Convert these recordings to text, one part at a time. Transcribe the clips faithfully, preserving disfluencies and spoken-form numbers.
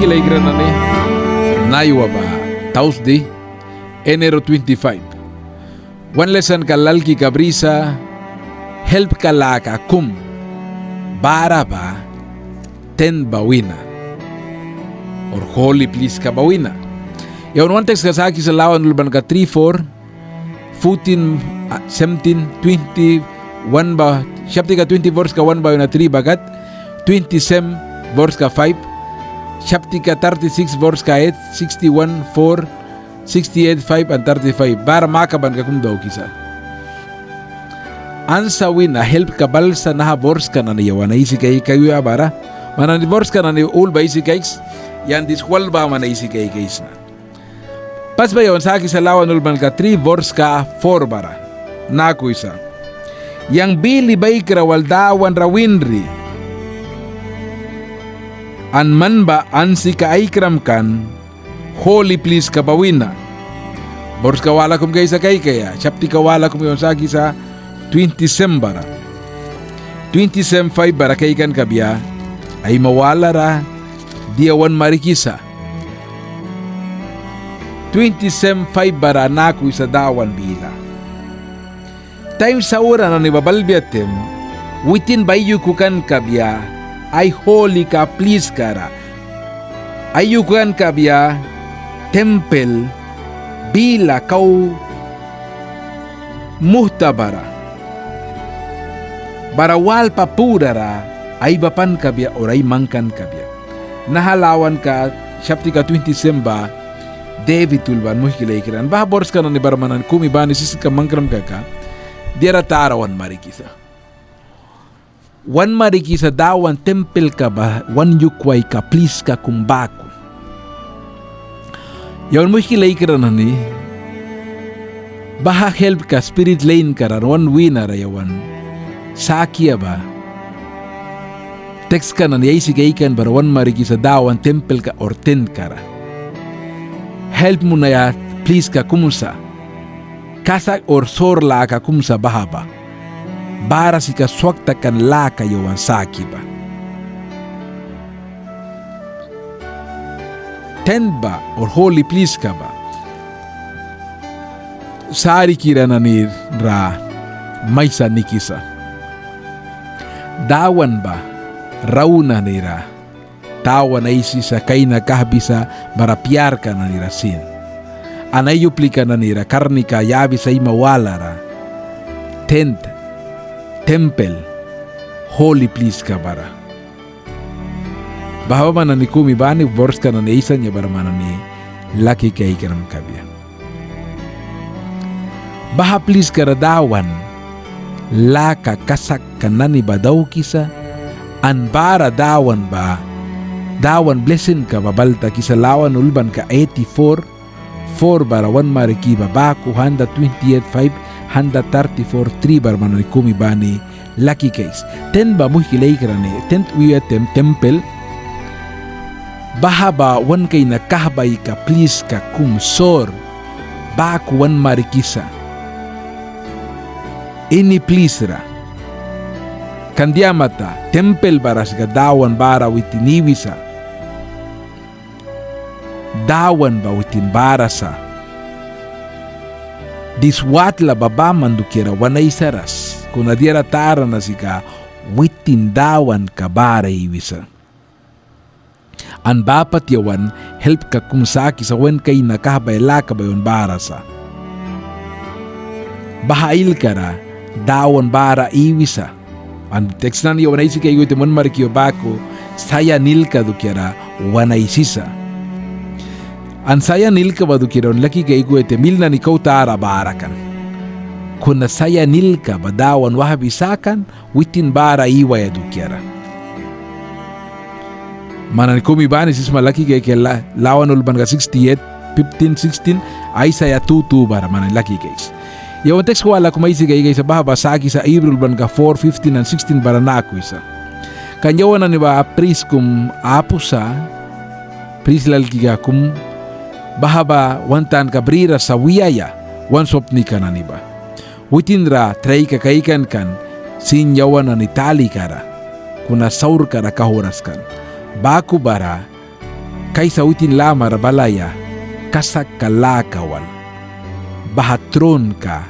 Laikra nani, naiwa ba Thursday, enero twenty-five. Wan lesanka lalkika brisa, helpka laka kum bara ba tent ba wina, or holy pliska ba wina. Yawan wan tekska sakisa Lawana ulbanka three four, fourteen, ah, seventeen, twenty-one ba, chaptika twenty-four ska one ba wina three ba kat, twenty-seven verska five, chaptika thirty-six verska eight, sixty-one four, sixty-eight five and thirty-five. Bara makabanka kum daukisa. Ansa wina helpka bal sa naha verska nani yawan aisi kaikaia bara. Man nani verska nani ul ba aisi kaiks, yang dis wal ba man aisi kaikaisna. Pas ba yawan sakisa Lawana ulbanka three verska four bara. Naku wisa: Yang bili baikra wal Dawan ra winri, an man ba ansika aikram kan, holy pliska ba wina. Verska wala kum kaisa kaikaia, chaptika wala kum yawan sakisa twenty-seven bara. Twenty-seven five bara kaikan kabia, aima walara dia wan marikisa. Twenty-seven five bara naku wisa Dawan bila: Taim saura nani ba balbia taim, witin ba aiyukukan kabia ai holika pliskara. Aiyukukan kabia tempel bila kau muhta bara, bara walpa purara aibapan kabia or aimangkan kabia. Naha Lawanka chaptika twenty-seven ba David ulban, muihki laikra nani. Baha verska nani bara man nani kumi bani siska mangkram kaka, diara tara wan marikisa. Wan marikisa Dawan tempelka ba wan yukwaika pliska kum baku. Yawan muihki laikra nani, baha helpka spirit lainkara wan winara yawan sakia ba, tekska nani aisi kaikan bara wan marikisa Dawan tempelka or tentkara. Help munaia pliska kum sa, kasak or sor laka kum sa baha ba. Bara sika swak takan laka yawan saki ba. Tent ba or holy pliska ba sarikira nani ra maisa nikisa. Dawan ba rau nani ra tawan aisisa, kaina kahbisa bara piarka nani ra sin. An ai uplika nani ra karnika yabisa aima walara tent, tempel, holy pliska bara. Baha ba man nani kumi bani verska nani aisan ya bara man nani laki kaikram kabia. Baha pliskara Dawan laka kasakka nani ba daukisa, an bara Dawan ba, Dawan blesinka ba bal takisa. Lawana ulbanka eighty-four, four bara wan mariki ba baku, hundred twenty-eight five, hundred thirty-four three bara man nani kumi bani laki kais. Tent ba muihki laikra nani, tent wiaia taim tempel, baha ba wan kaina kahbaika pliska kum sor baku wan marikisa. Ini plisra kan dia mata tempel bara sika Dawan bara witin iwisa. Dawan ba witin bara sa. Dis watla ba baman dukiara wan aisaras, kuna diara tara na sika witin Dawanka bara iwisa. An ba pat yawan helpka kum sakisa wan kaina kahbaia laka ba yawan bara sa. Baha ailkara Dawan bara iwisa. An teks nani yawan aisi kaikuya taim wan mariki ba baku, Sayan hilka dukiara wan aisisa. An Sayan hilka ba dukiara wan laki kaikuya taim hil nani kau tara bara kan. Kuna Sayan hilka ba Dawan wahbi sakan, witin bara iwaia dukiara. Man nani kumi bani sisma laki kaikaia Lawana ulbanka sixty-eight fifteen, sixteen, Aisaia two two bara man nani laki kaiks. Yawan teks wala kum aisi kaikaisa baha ba sakisa Hibru ulbanka four fifteen an sixteen bara naku wisa. Kan yawan nani ba pris kum apu sa, pris lalkika kum, baha ba wan tanka briras sa wiaia wan swapnika nani ba. Witin ra traika kaikan kan sin yawan nani talikara, kuna saurkara kauhwras kan. Baku bara Kaisa witin lamara balaia kasakka laka wal. Baha tronka,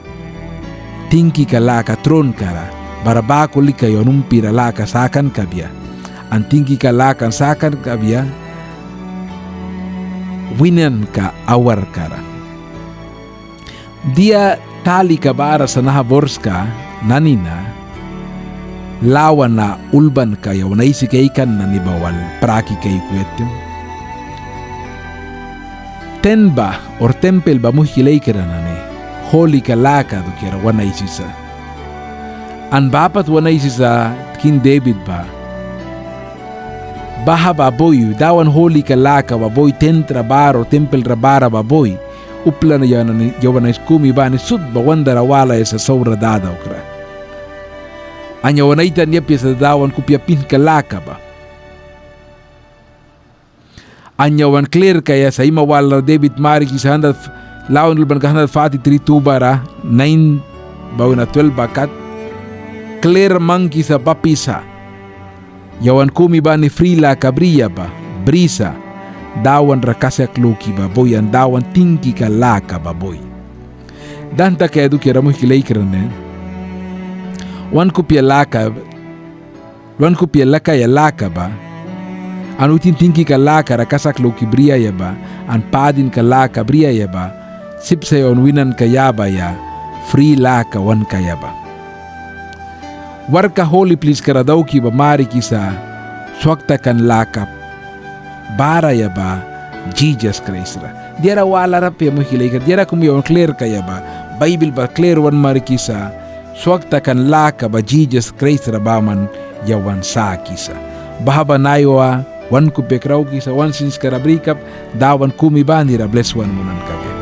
tingkika laka tronkara, bara baku lika yawan umpira laka sakan kabia. An tingkika lakan sakan kabia winanka awarkara. Dia talika bara sa naha borska nani na lawana ulbanka yawan aisi kaikan nani ba wal praki kaikuya taim. Ten ba or tempel ba, muihki laikra nani, holika laka dukiara wan aisisa. An ba pat wan aisisa King David ba. Baha ba bui, Dawan holika laka ba bui, tentra bara or tempelra bara ba bui. Upla na yawan nani, yawan nani kumi bani sut ba wan dara walaia sa saura dadaukra. An yawan aitani apia sa Dawan kupia pihnka laka ba. An yawan klir kaia sa, ima wala David marikisa handat, Lawana Ulbanka handat fati tri tu bara nain ba wina twelb ba kat. Klir mangkisa bapisa. Yawan kumi bani fri laka bria ba, brisa, Dawan ra kasak luki ba bui an Dawan tingkika laka ba bui. Dan takaia dukiara, muihki laikra nani, wan kupia laka, wan kupia lakaia laka ba, an witin tingkika laka ra kasak luki briaia ba, an padinka laka briaia ba, sip sa yawan winanka yabaia fri laka wan kaia ba. Warkka holi pliskara dauki ba marikisa swak takan laka baraia ba Jisas Kraist ra. Diara walara apia, muihki laikra, diara kum yawan klir kaia ba, Baibil ba klir wan marikisa swak takan laka ba Jisas Kraist ra baman yawan sakisa. Baha ba naiwa wan kupia kraukisa, wan sinskara brikap, Dawan kumi banira bles wan munan kabia.